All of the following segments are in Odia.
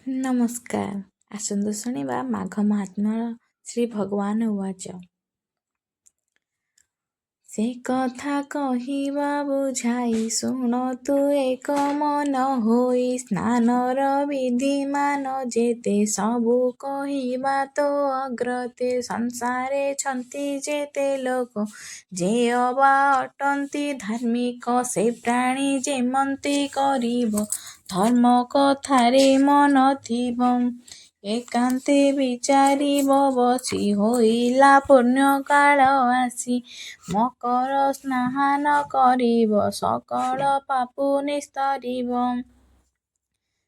ନମସ୍କାର। ଆସନ୍ତୁ ଶୁଣିବା ମାଘ ମାହାତ୍ମ୍ୟର ଶ୍ରୀ ଭଗବାନ ଉବାଚ। ସେ କଥା କହିବା ବୁଝାଇ, ଶୁଣ ତୁ ଏକ ମନ ହୋଇ। ସ୍ନାନର ବିଧିମାନ ଯେତେ, ସବୁ କହିବା ତୋ ଅଗ୍ରତେ। ସଂସାରେ ଛନ୍ତି ଯେତେ ଲୋକ, ଯେ ଅବା ଅଟନ୍ତି ଧାର୍ମିକ, ସେ ପ୍ରାଣୀ ଯେମନ୍ତି କରିବ, ଧର୍ମ କଥାରେ ମନ ଥିବ। ଏକାନ୍ତେ ବିଚାରିବ ବସି, ହୋଇଲା ପୁଣ୍ୟକାଳ ଆସି। ମକର ସ୍ନାନ କରିବ, ସକଳ ପାପୁ ନିସ୍ତରିବ।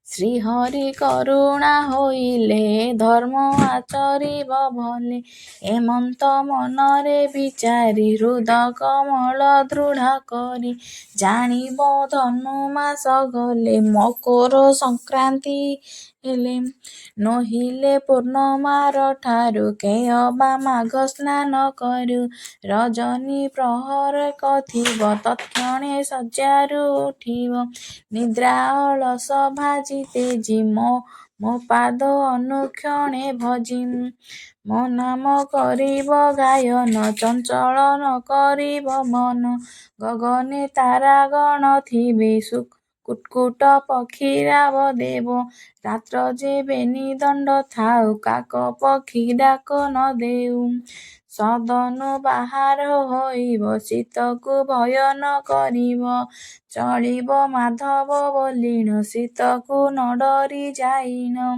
ଶ୍ରୀହରି କରୁଣା ହୋଇଲେ, ଧର୍ମ ଆଚରିବ ଭଲେ। ଏମନ୍ତ ମନରେ ବିଚାରି, ହୃଦ କମଳ ଦୃଢ଼ କରି। ଜାଣିବ ଧନୁମାସ ଗଲେ, ମକର ସଂକ୍ରାନ୍ତି ହେଲେ। ନୋହିଲେ ପୂର୍ଣ୍ଣମାର ଠାରୁ, କେ ଅବା ମାଘ ସ୍ନାନ କରୁ। ରଜନୀ ପ୍ରହରକ ଥିବ, ତତ୍କ୍ଷଣେ ଶଯ୍ୟାରୁ ଉଠିବ। ନିଦ୍ରା ଅଳସ ଭାଜି ତେଜି, ମୋ ପାଦ ଅନୁକ୍ଷଣେ ଭଜି। ମୋ ନାମ କରିବ ଗାୟନ, ଚଞ୍ଚଳ ନ କରିବ ମନ। ଗଗନେ ତାରାଗଣ ଥିବେ, କୁକ୍କୁଟ ପକ୍ଷୀ ରାବ ଦେବ। ରାତ୍ର ଯେବେ ନିଦଣ୍ଡ ଥାଉ, କାକ ପକ୍ଷୀ ଡାକ ନ ଦେଉ। ସଦନୁ ବାହାର ହୋଇବ, ଶୀତକୁ ଭୟ ନ କରିବ। ଚଳିବ ମାଧବ ବୋଲିଣ, ଶୀତକୁ ନ ଡରି ଯାଇଣ।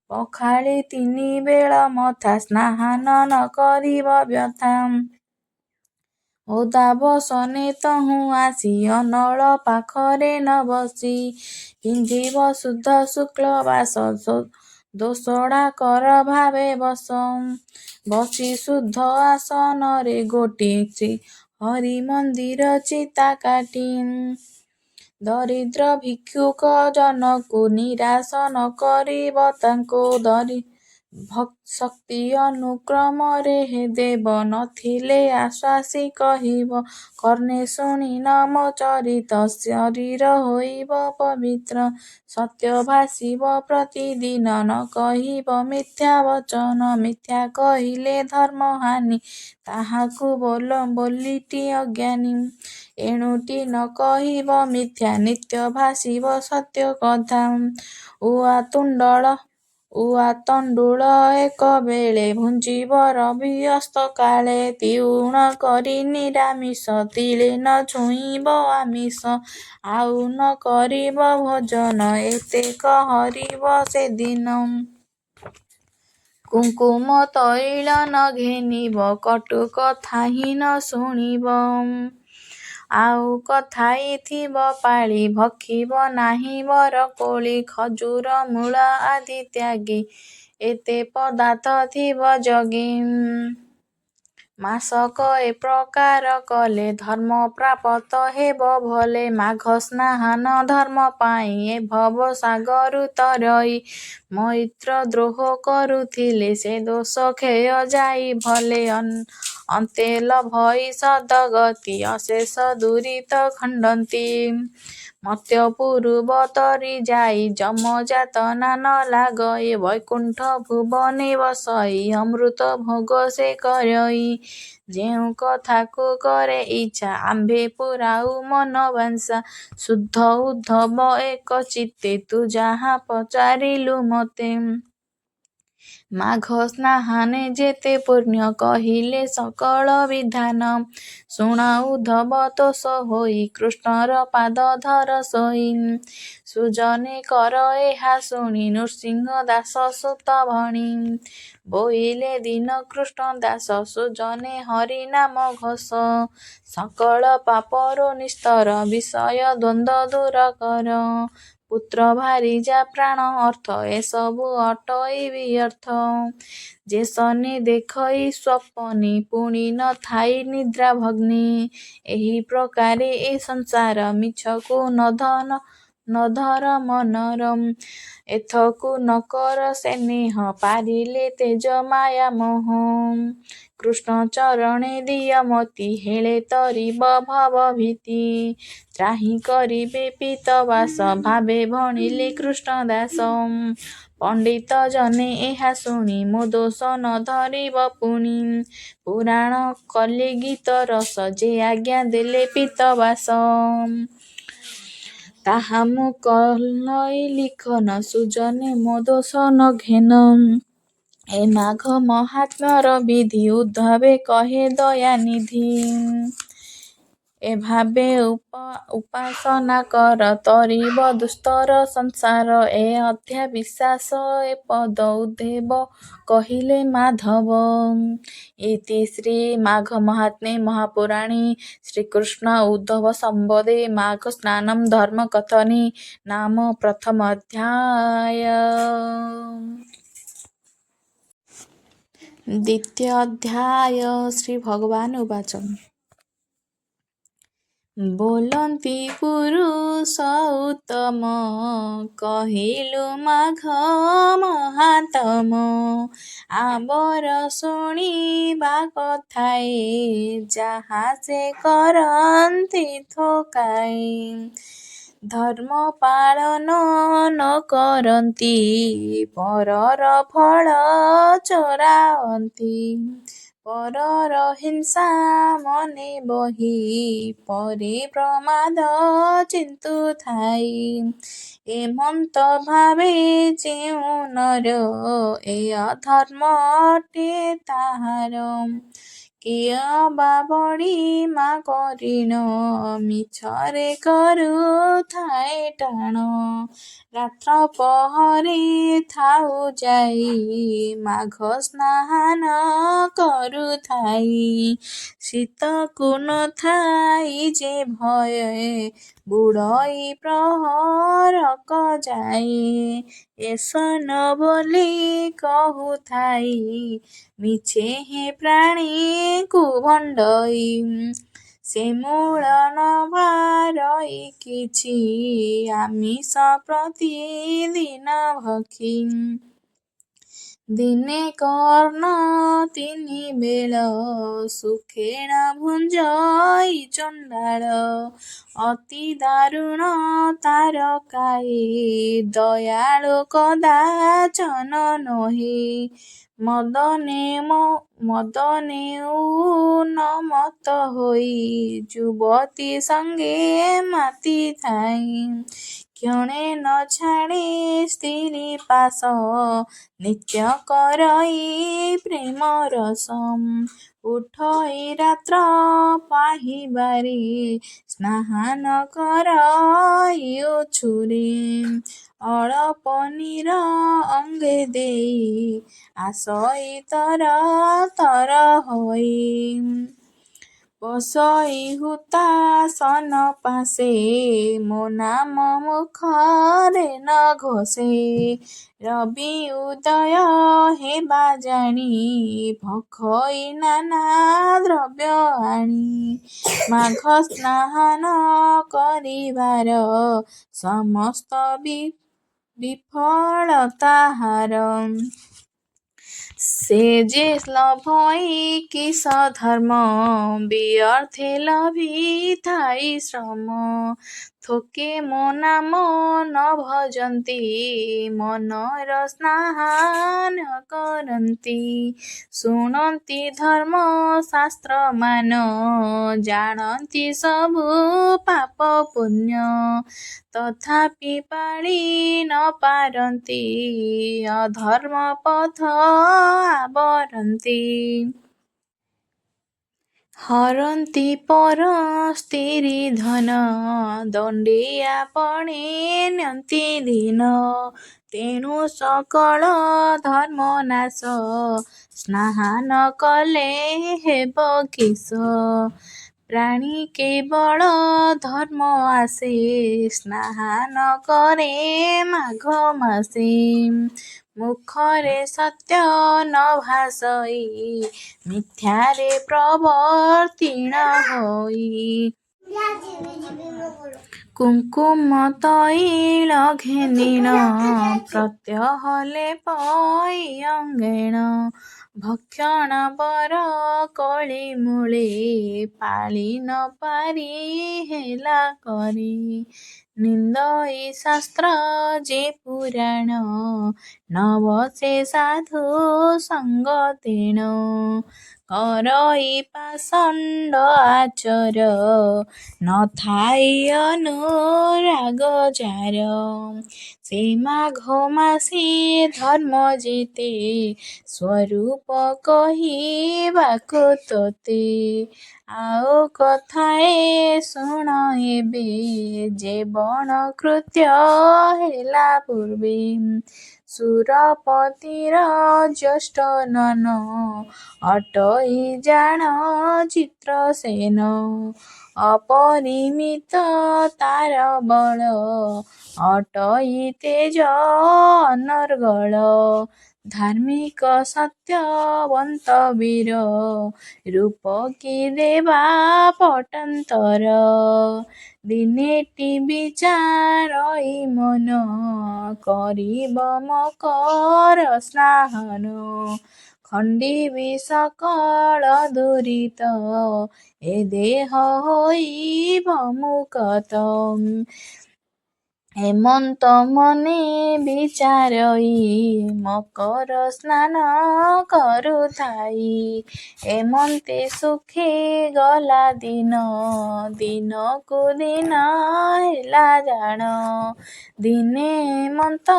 ପଖାଳି ତିନିବେଳ ମଥା, ସ୍ନାନ ନ କରିବ ବ୍ୟଥା। ଓଦା ବସନେ ତହୁଁ ଆସି, ଅନଳ ପାଖରେ ନ ବସି। ପିନ୍ଧିବ ଶୁଦ୍ଧ ଶୁକ୍ଳ ବାସ, ଦୋସଡ଼ା କର ଭାବେ ବସ। ବସି ଶୁଦ୍ଧ ଆସନରେ ଗୋଟି, ଶ୍ରୀହରି ମନ୍ଦିର ଚିତା କାଟି। ଦରିଦ୍ର ଭିକ୍ଷୁକ ଜନକୁ, ନିରାଶ ନ କରିବ ତାଙ୍କୁ। ଶକ୍ତି ଅନୁକ୍ରମରେ ଦେବ, ନଥିଲେ ଆଶ୍ୱାସି କହିବ। କର୍ଣ୍ଣେ ଶୁଣିଣ ମୋ ଚରିତ, ଶରୀର ହୋଇବ ପବିତ୍ର। ସତ୍ୟ ଭାଷିବ ପ୍ରତିଦିନ, ନ କହିବ ମିଥ୍ୟା ବଚନ। ମିଥ୍ୟା କହିଲେ ଧର୍ମହାନି, ତାହାକୁ ବୋଲିଟି ଅଜ୍ଞାନୀ। ଏଣୁଟି ନ କହିବ ମିଥ୍ୟା, ନିତ୍ୟ ଭାଷିବ ସତ୍ୟ କଥା। ଉଆ ତଣ୍ଡୁଳ ଏକ ବେଳେ, ଭୁଞ୍ଜିବ ରବି ଅସ୍ତ କାଳେ। ତିଉଣ କରି ନିରାମିଷ, ତିଳେ ନ ଛୁଇଁବ ଆମିଷ। ଆଉ ନ କରିବ ଭୋଜନ, ଏତେକ ହରିବ ସେଦିନ। କୁଙ୍କୁମ ତଇଳ ନ ଘେନିବ, କଟୁ କଥାହିଁ ନ ଶୁଣିବ। ଆଉ କଥାଇ ଥିବ ପାଳି, ଭକ୍ଷିବ ନାହିଁ ବରକୋଳି। ଖଜୁର ମୂଳ ଆଦି ତ୍ୟାଗି, ଏତେ ପଦାର୍ଥ ଥିବ ଜଗି। ମାସକ ଏ ପ୍ରକାର କଲେ, ଧର୍ମ ପ୍ରାପତ ହେବ ଭଲେ। ମାଘ ସ୍ନାନ ଧର୍ମ ପାଇଁ, ଏ ଭବ ସାଗରୁ ତରଇ। ମୈତ୍ର ଦ୍ରୋହ କରୁଥିଲେ, ସେ ଦୋଷ କ୍ଷୟ ଯାଇ ଭଲେ। ଅନ୍ତେ ଲଭଇ ସଦଗତି, ଅଶେଷ ଦୁରିତ ଖଣ୍ଡନ୍ତି। ମର୍ତ୍ତ୍ୟପୁରୁ ତରି ଯାଇ, ଯମ ଯାତନା ନ ଲାଗଇ। ବୈକୁଣ୍ଠ ଭୁବନେ ବସଇ, ଅମୃତ ଭୋଗ ସେ କରଇ। ଯେଉଁ କଥାକୁ କରେ ଇଚ୍ଛା, ଆମ୍ଭେ ପୂରାଉ ମନବାଞ୍ଛା। ଶୁଦ୍ଧ ଉଦ୍ଧବ ଏକ ଚିତ୍ତେ, ତୁ ଯାହା ପଚାରିଲୁ ମୋତେ। ମାଘ ସ୍ନାନେ ଯେତେ ପୁଣ୍ୟ, କହିଲେ ସକଳ ବିଧାନ। ଶୁଣ ଉଦ୍ଧବ ତୋଷ ହୋଇ, କୃଷ୍ଣର ପାଦ ଧର ଶୋଇ। ସୁଜନେ କର ଏହା ଶୁଣି, ନୃସିଂହ ଦାସ ସୁତ ଭଣି। ବୋଇଲେ ଦୀନ କୃଷ୍ଣଦାସ, ସୁଜନେ ହରିନାମ ଘୋଷ। ସକଳ ପାପରୁ ନିସ୍ତର, ବିଷୟ ଦ୍ୱନ୍ଦ୍ୱ ଦୂର କର। ପୁତ୍ର ଭାରିଯା ପ୍ରାଣ ଅର୍ଥ, ଏସବୁ ଅଟଇ ବିଅର୍ଥ। ଯେସନେ ଦେଖଇ ସ୍ୱପନେ, ପୁଣି ନ ଥାଇ ନିଦ୍ରା ଭଗ୍ନେ। ଏହି ପ୍ରକାରେ ଏ ସଂସାର, ମିଛକୁ ନ ଧନ ନ ଧର ମନର। ଏଥକୁ ନ କର ସେନେହ, ପାରିଲେ ତେଜ ମାୟା ମୋହ। କୃଷ୍ଣ ଚରଣେ ଦିଅ ମତି, ହେଳେ ତରିବ ଭବଭୀତି। ତ୍ରାହି କରିବେ ପୀତବାସ, ଭାବେ ଭଣିଲେ କୃଷ୍ଣଦାସ। ପଣ୍ଡିତ ଜନେ ଏହା ଶୁଣି, ମୋ ଦୋଷ ନ ଧରିବ ପୁଣି। ପୁରାଣ କଲି ଗୀତ ରସ, ଯେ ଆଜ୍ଞା ଦେଲେ ପୀତବାସ। ତାହା ମୁଁ କଲଇ ଲିଖନ, ସୁଜନେ ମୋ ଦୋଷ ନ ଘେନ। ଏ ମାଘ ମାହାତ୍ମ୍ୟର ବିଧି, ଉଦ୍ଧବେ କହେ ଦୟାନିଧି। ଏଭାବେ ଉପାସନା କର, ତରିବ ଦୁସ୍ତର ସଂସାର। ଏ ଅଧ୍ୟା ବିଶ୍ୱାସ ଏ ପଦ, ଉଦ୍ଧବ କହିଲେ ମାଧବ। ଇତି ଶ୍ରୀ ମାଘମାହାତ୍ମ୍ୟେ ମହାପୁରାଣେ ଶ୍ରୀକୃଷ୍ଣ ଉଦ୍ଧବ ସମ୍ବାଦେ ମାଘସ୍ନାନ ଧର୍ମକଥନେ ନାମ ପ୍ରଥମୋଧ୍ୟାୟ। ଦ୍ୱିତୀୟ ଅଧ୍ୟାୟ। ଶ୍ରୀ ଭଗବାନ ଉବାଚ। ବୋଲନ୍ତି ପୁରୁଷ ଉତ୍ତମ, କହିଲୁ ମାଘ ମହାତମ। ଆବର ଶୁଣିବା କଥାଏ, ଯାହା ସେ କରନ୍ତି ଥୋକାଏ। ଧର୍ମ ପାଳନ ନ କରନ୍ତି, ପରର ଫଳ ଚୋରାନ୍ତି। ପରର ହିଂସା ମନେ ବହି, ପରେ ପ୍ରମାଦ ଚିନ୍ତୁଥାଇ। ଏମନ୍ତ ଭାବେ ଯେଉଁ ନର, ଏ ଅଧର୍ମ ଅଟେ ତାହାର। କିଏ ଅବା ବଡ଼ିମା କରିଣ, ମିଛରେ କରୁଥାଏ ଟାଣ। ରାତ୍ର ପହରେ ଥାଉ ଯାଇ, ମାଘ ସ୍ନାନ କରୁଥାଇ। ଶୀତକୁ ନ ଥାଇ ଯେ ଭୟ, ବୁଡ଼ଇ ପ୍ରହରକ ଯାଏ। ଏସନ ବୋଲି କହୁଥାଇ, ମିଛେ ହେ ପ୍ରାଣୀଙ୍କୁ ଭଣ୍ଡଇ। ସେ ମୂଳ ନ ବାରଇ କିଛି, ଆମିଷ ପ୍ରତିଦିନ ଭକ୍ଷି। ଦିନେ କର୍ଣ୍ଣ ତିନିବେଳ, ସୁଖେଣ ଭୁଞ୍ଜଇ ଚଣ୍ଡାଳ। ଅତି ଦାରୁଣ ତାର କାୟେ, ଦୟାଳୁ କଦାଚନ ନୋହେ। ମଦନେ ଉନ୍ମତ୍ତ ହୋଇ, ଯୁବତୀ ସଙ୍ଗେ ମାତିଥାଇ। କ୍ଷଣେ ନ ଛାଡ଼େ ସ୍ତିରୀ ପାଶ, ନିତ୍ୟ କରଇ ପ୍ରେମରସ। ଉଠଇ ରାତ୍ର ପାହିବାରେ, ସ୍ନାନ କରଇ ଉଛୁରେ। ଅଳପ ନୀର ଅଙ୍ଗେ ଦେଇ, ଆସଇ ତରତର ହୋଇ। ବସଇ ହୁତାଶନ ପାଶେ, ମୋ ନାମ ମୁଖରେ ନ ଘୋଷେ। ରବି ଉଦୟ ହେବା ଜାଣି, ଭକ୍ଷଇ ନାନା ଦ୍ରବ୍ୟ ଆଣି। ମାଘ ସ୍ନାନ କରିବାର, ସମସ୍ତ ବିଫଳ ତାହାର। ସେ ଯେ ଲଭଇ କିସ ଧର୍ମ, ବିଅର୍ଥେ ଲଭିଥାଇ ଶ୍ରମ। ଥୋକେ ମୋ ନାମ ନ ଭଜନ୍ତି, ମନର ସ୍ନାନ କରନ୍ତି। ଶୁଣନ୍ତି ଧର୍ମ ଶାସ୍ତ୍ରମାନ, ଜାଣନ୍ତି ସବୁ ପାପ ପୁଣ୍ୟ। ତଥାପି ପାଳି ନ ପାରନ୍ତି, ଅଧର୍ମ ପଥ ଆବରନ୍ତି। ହରନ୍ତି ପର ସ୍ତିରୀ ଧନ, ଦଣ୍ଡେ ଆପଣେ ନିଅନ୍ତି ଦିନ। ତେଣୁ ସକଳ ଧର୍ମ ନାଶ, ସ୍ନାନ କଲେ ହେବ କିସ। ପ୍ରାଣୀ କେବଳ ଧର୍ମ ଆଶେ, ସ୍ନାନ କରେ ମାଘ ମାସେ। ମୁଖରେ ସତ୍ୟ ନ ଭାଷଇ, ମିଥ୍ୟାରେ ପ୍ରବର୍ତ୍ତିଣ ହୋଇ। କୁଙ୍କୁମ ତଇଳ ଘେନିଣ, ପ୍ରତ୍ୟହ ଲେପଇ ଅଙ୍ଗେଣ। ଭକ୍ଷଣ ବର କଳିମୂଳେ, ପାଳି ନ ପାରି ହେଲା କରି। ନିନ୍ଦଇ ଶାସ୍ତ୍ର ଯେ ପୁରାଣ, ନ ବସେ ସାଧୁ ସଙ୍ଗ ତେଣ। କରଇ ପାଷଣ୍ଡ ଆଚର, ନ ଥାଇ ଅନୁରାଗ ଯାର। ସେ ମାଘ ମାସେ ଧର୍ମ ଯେତେ, ସ୍ୱରୂପ କହିବାକୁ ତୋତେ। ଆଉ କଥାଏ ଶୁଣ ଏବେ, ଯେ ବଣ କୃତ୍ୟ ହେଲା ପୂର୍ବେ। ସୁରପତିର ଜ୍ୟେଷ୍ଠ ନନ, ଅଟଇ ଜାଣ ଚିତ୍ରସେନ। ଅପରିମିତ ତାର ବଳ, ଅଟଇ ତେଜ ଅନର୍ଗଳ। ଧାର୍ମିକ ସତ୍ୟବନ୍ତ ବୀର, ରୂପ କି ଦେବା ପଟାନ୍ତର। ଦିନେଟି ବିଚାରଇ ମନ, କରିବ ମକର ସ୍ନାନ। ଖଣ୍ଡିବି ସକଳ ଦୁରିତ, ଏ ଦେହ ହୋଇବ ମୁକତ। ଏମନ୍ତ ମନେ ବିଚାରଇ, ମକର ସ୍ନାନ କରୁଥାଇ। ଏମନ୍ତେ ସୁଖେ ଗଲା ଦିନ, ଦିନକୁ ଦିନ ହେଲା ଜାଣ। ଦିନେ ଏମନ୍ତ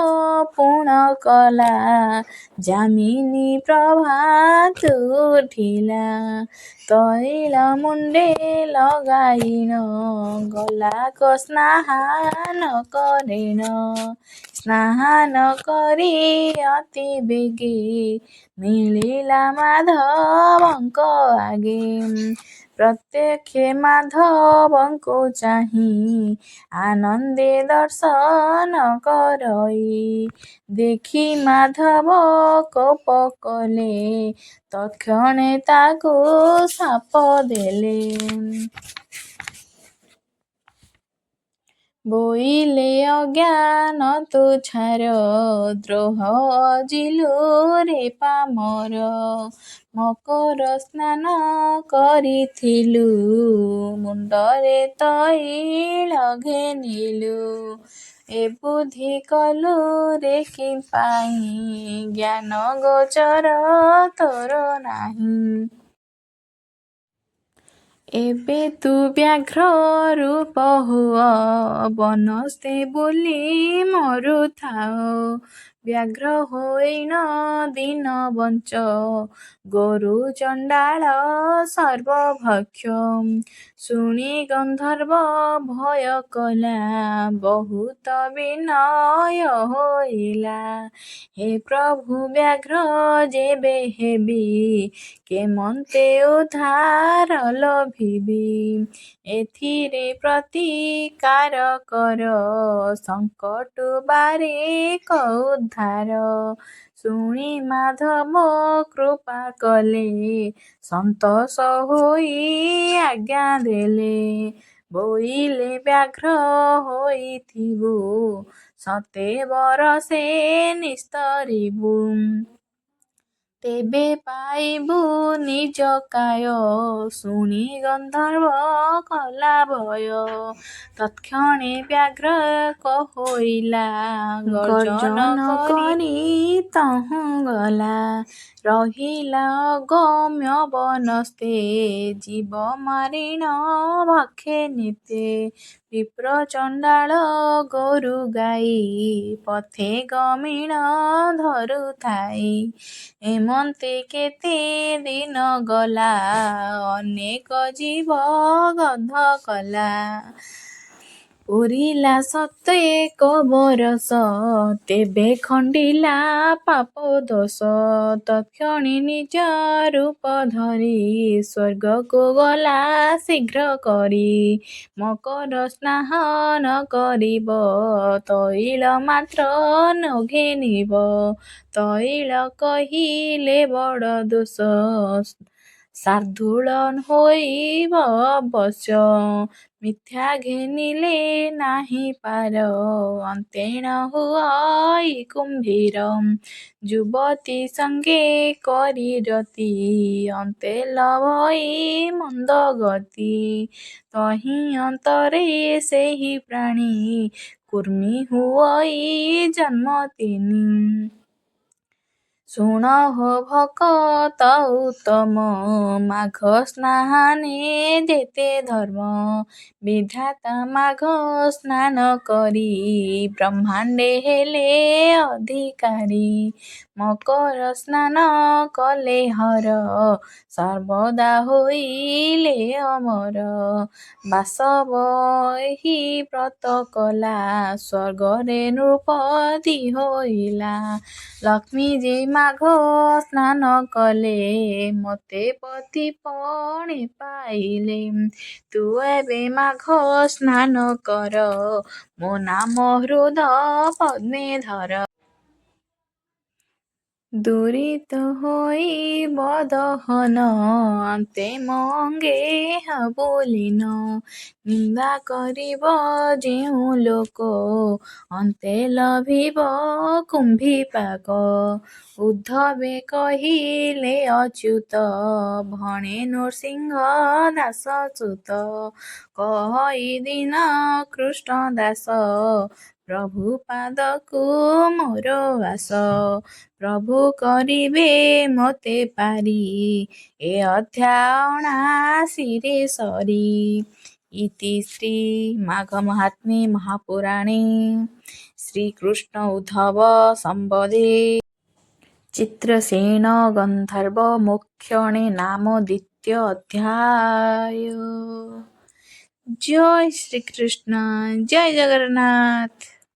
ପୁଣ କଲା, ଯାମିନୀ ପ୍ରଭାତୁ ଉଠିଲା। ତଇଳ ମୁଣ୍ଡେ ଲଗାଇଣ, ଗଲାକ ସ୍ନାନ କରିଣ। ସ୍ନାନ କରି ଅତି ବେଗେ, ମିଳିଲା ମାଧବଙ୍କ ଆଗେ। ପ୍ରତ୍ୟକ୍ଷେ ମାଧବଙ୍କୁ ଚାହିଁ, ଆନନ୍ଦେ ଦର୍ଶନ କରଇ। ଦେଖି ମାଧବ କୋପ କଲେ, ତତ୍କ୍ଷଣେ ତାକୁ ଶାପ ଦେଲେ। ବୋଇଲେ ଅଜ୍ଞାନ ତୁ ଛାର, ଦ୍ରୋହ ଅଜିଲୁ ରେ ପାମର। ମକର ସ୍ନାନ କରିଥିଲୁ, ମୁଣ୍ଡରେ ତଇଳ ଘେନିଲୁ। ଏ ବୁଦ୍ଧି କଲୁ ରେ କିମ୍ପାଇଁ, ଜ୍ଞାନ ଗୋଚର ତୋର ନାହିଁ। ଏବେ ତୁ ବ୍ୟାଘ୍ର ରୂପ ହୁଅ, ବନସ୍ତେ ବୁଲି ମରୁଥାଅ। ବ୍ୟାଘ୍ର ହୋଇଣ ଦିନ ବଞ୍ଚ, ଗୋରୁ ଚଣ୍ଡାଳ ସର୍ବଭକ୍ଷ। ଶୁଣି ଗନ୍ଧର୍ବ ଭୟ କଲା, ବହୁତ ବିନୟ ହୋଇଲା। ହେ ପ୍ରଭୁ ବ୍ୟାଘ୍ର ଯେବେ ହେବି, କେମନ୍ତେ ଉଦ୍ଧାର ଲଭିବି। ଏଥିରେ ପ୍ରତିକାର କର, ସଙ୍କଟୁ ବାରେକ ଉଦ୍ଧାର। ଶୁଣି ମାଧବ କୃପା କଲେ, ସନ୍ତୋଷ ହୋଇ ଆଜ୍ଞା ଦେଲେ। ବୋଇଲେ ବ୍ୟାଘ୍ର ହୋଇଥିବୁ, ଶତେ ବରଷେ ନିସ୍ତରିବୁ। ତେବେ ପାଇବୁ ନିଜ କାୟ। ଶୁଣି ଗନ୍ଧର୍ବ କଲା ଭୟ, ତତ୍କ୍ଷଣେ ବ୍ୟାଘ୍ର ଏକ ହୋଇଲା। ଗର୍ଜନ କରି ତହୁଁ ଗଲା, ରହିଲା ଅଗମ୍ୟ ବନସ୍ତେ। ଜୀବ ମାରିଣ ଭକ୍ଷେ ନିତ୍ୟେ, ବିପ୍ର ଚଣ୍ଡାଳ ଗୋରୁ ଗାଈ। ପଥେ ଗମିଣ ଧରୁଥାଇ, ଏମନ୍ତେ କେତେ ଦିନ ଗଲା। ଅନେକ ଜୀବ ବଧ କଲା, ପୂରିଲା ଶତେକ ବରଷ। ତେବେ ଖଣ୍ଡିଲା ପାପ ଦୋଷ, ତତ୍କ୍ଷଣି ନିଜ ରୂପ ଧରି। ସ୍ୱର୍ଗକୁ ଗଲା ଶୀଘ୍ର କରି। ମକର ସ୍ନାନ କରିବ, ତଇଳ ମାତ୍ର ନ ଘେନିବ। ତଇଳ କହିଲେ ବଡ଼ ଦୋଷ, ଶାର୍ଦ୍ଦୂଳ ହୋଇବ ଅବଶ୍ୟ। ମିଥ୍ୟା ଘେନିଲେ ନାହିଁ ପାର, ଅନ୍ତେଣ ହୁଅଇ କୁମ୍ଭୀର। ଯୁବତୀ ସଙ୍ଗେ କରି ରତି, ଅନ୍ତେ ଲଭଇ ମନ୍ଦ ଗତି। ତହିଁ ଅନ୍ତରେ ସେହି ପ୍ରାଣୀ କୂର୍ମୀ ହୁଅଇ ଜନ୍ମ ତିନି। ଶୁଣ ହୋ ଭକତ ଉତ୍ତମ, ମାଘ ସ୍ନାନେ ଯେତେ ଧର୍ମ। ବିଧାତା ମାଘ ସ୍ନାନ କରି ବ୍ରହ୍ମାଣ୍ଡେ ହେଲେ ଅଧିକାରୀ। ମକର ସ୍ନାନ କଲେ ହର ସର୍ବଦା ହୋଇଲେ ଅମର। ବାସବ ଏହି ବ୍ରତ କଲା, ସ୍ୱର୍ଗରେ ନୃପତି ହୋଇଲା। ଲକ୍ଷ୍ମୀ ଯେ ମାଘ ସ୍ନାନ କଲେ, ମୋତେ ପତି ପଣେ ପାଇଲେ। ତୁ ଏବେ ମାଘ ସ୍ନାନ କର, ମୋ ନାମ ହୃଦ ପଦ୍ମେ ଧର। ଦୁରିତ ହୋଇବ ଦହନ, ଅନ୍ତେ ମୋ ଅଙ୍ଗେ ହବୁ ଲୀନ। ନିନ୍ଦା କରିବ ଯେଉଁ ଲୋକ, ଅନ୍ତେ ଲଭିବ କୁମ୍ଭୀପାକ। ଉଦ୍ଧବେ କହିଲେ ଅଚ୍ୟୁତ, ଭଣେ ନୃସିଂହ ଦାସ ସୁତ। କହଇ ଦୀନ କୃଷ୍ଣ ଦାସ, ପ୍ରଭୁ ପାଦକୁ ମୋର ଆଶ। ପ୍ରଭୁ କରିବେ ମୋତେ ପାରି, ଏ ଅଧ୍ୟାୟ 79ରେ ସରି। ଇତି ଶ୍ରୀ ମାଘ ମାହାତ୍ମ୍ୟେ ମହାପୁରାଣେ ଶ୍ରୀକୃଷ୍ଣ ଉଦ୍ଧବ ସମ୍ବାଦେ ଚିତ୍ରସେନ ଗନ୍ଧର୍ବ ମୋକ୍ଷଣେ ନାମ ଦ୍ୱିତୀୟ ଅଧ୍ୟାୟ। ଜୟ ଶ୍ରୀକୃଷ୍ଣ, ଜୟ ଜଗନ୍ନାଥ।